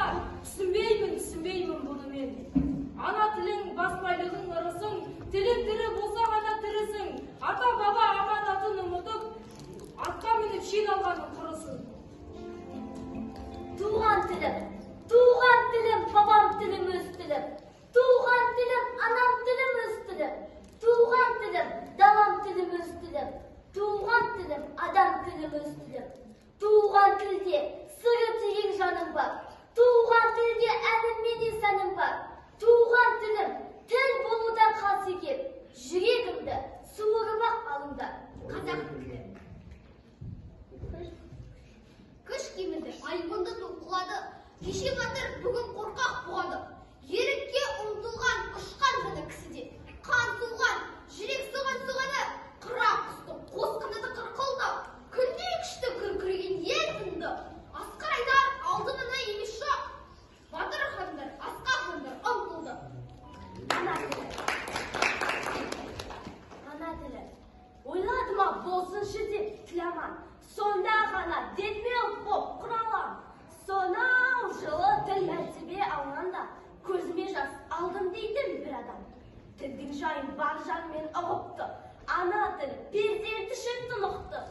ба? Түсінбеймін, түсінбеймін бұны мен. Ана тілің, бас байлығың, ырысың, тілің тірі болса ғана тірісің. Ата-баба аманатын ұмытып, атқа мініп шен алғаның құрысын. Туған тілім, туған тілім, бабам тілім, өз тілім. Туған тілім, анам тілім, өз тілім. Туған тілім, далам тілім, өз тілім. Туған тілім, адам тілім, өз тілім. Туған тілде сыры терең жаным бар. Туған тілде әнім менен сәнім бар. Туған тілім, тіл болудан қас екен. Жүрегімді суырып алыңдар. Қазақ тілі. Күш кеміді, айбынды ту құлады. Кеше батыр, бүгін қорқақ бұғады. Ерікке ұмтылған, ұшқан жаны кісіде. Қан суған, жүрек соған соғады. Қыра құстың қос қанаты қырқылды. Күндей күшті күркіреген ел тынды. Асқар айтар, алтын ана емес жоқ. Батыр хандар, асқақ жандар ұмтылды. Ана тілі. Ана тілі. Ойлады ма болсыншы деп тіл аман. Сонда ғана делбе боп құралам. Сонау жылы тіл мәртебе алғанда көзіме жас алдым дейтін бір адам. Тілдің жайын бар жанмен ұғыпты. Ана тілі перзент үшін тұнықты.